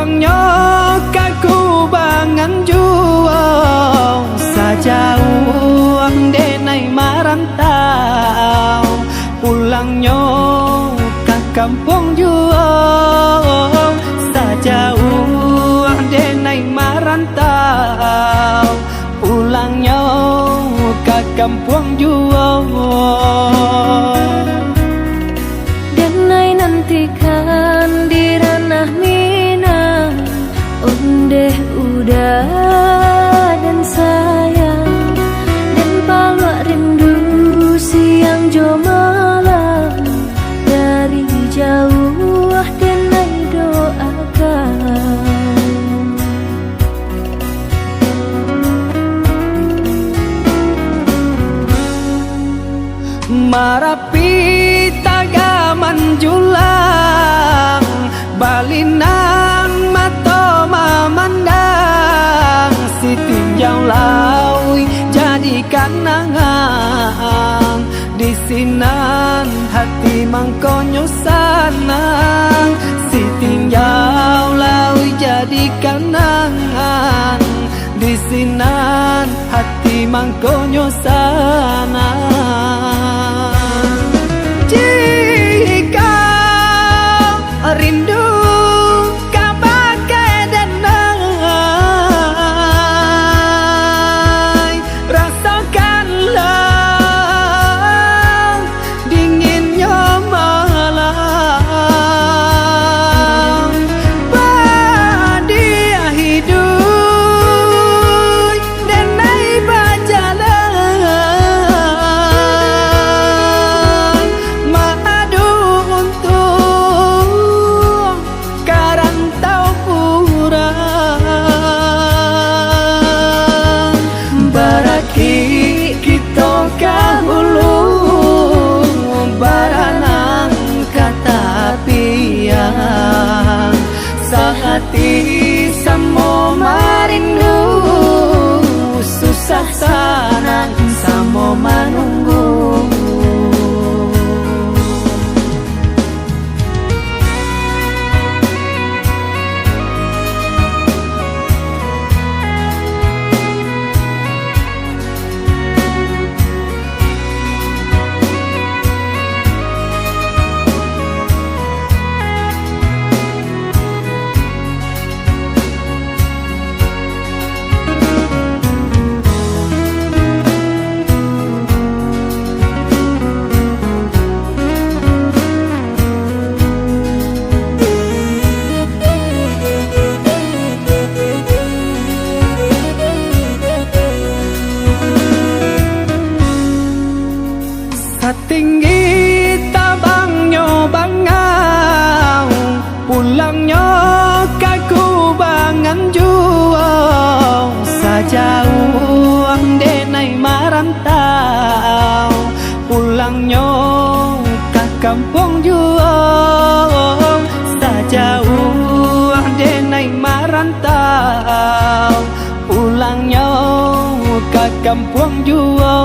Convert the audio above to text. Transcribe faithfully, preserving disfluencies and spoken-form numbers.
Nyo ka kubangan juo, sajauah denai marantau. Pulangnyo ka kampuang juo, sajauah denai marantau. Pulangnyo ka kampuang juo. Denai nantikan di ranah Minang, ondeh uda dan sayang, den paluak rindu siang jo malam, dari jauah denai doakan. Marapi tagak manjulang, balinan mato mamandang, Sitinjau Lauik jadi kanangan. Di sinan hati mangkonyo sanang, Sitinjau Lauik jadi kanangan. Di sinan hati mangkonyo sanang. Jikau rindu kabake denai, rasokanlah dinginnyo malam. Padiah iduik denai bajalan, maadu untuang ka rantau urang. Barakik kito ka hulu, baranang ka tapian. Sahati samo marindu, susah sanang samo manunggu. Satinggi tabangnyo bangau, pulangnyo ka kubangan juo, sajauah denai marantau. Pulangnyo ka kampuang juo, sajauah denai marantau. Pulangnyo ka kampuang juo.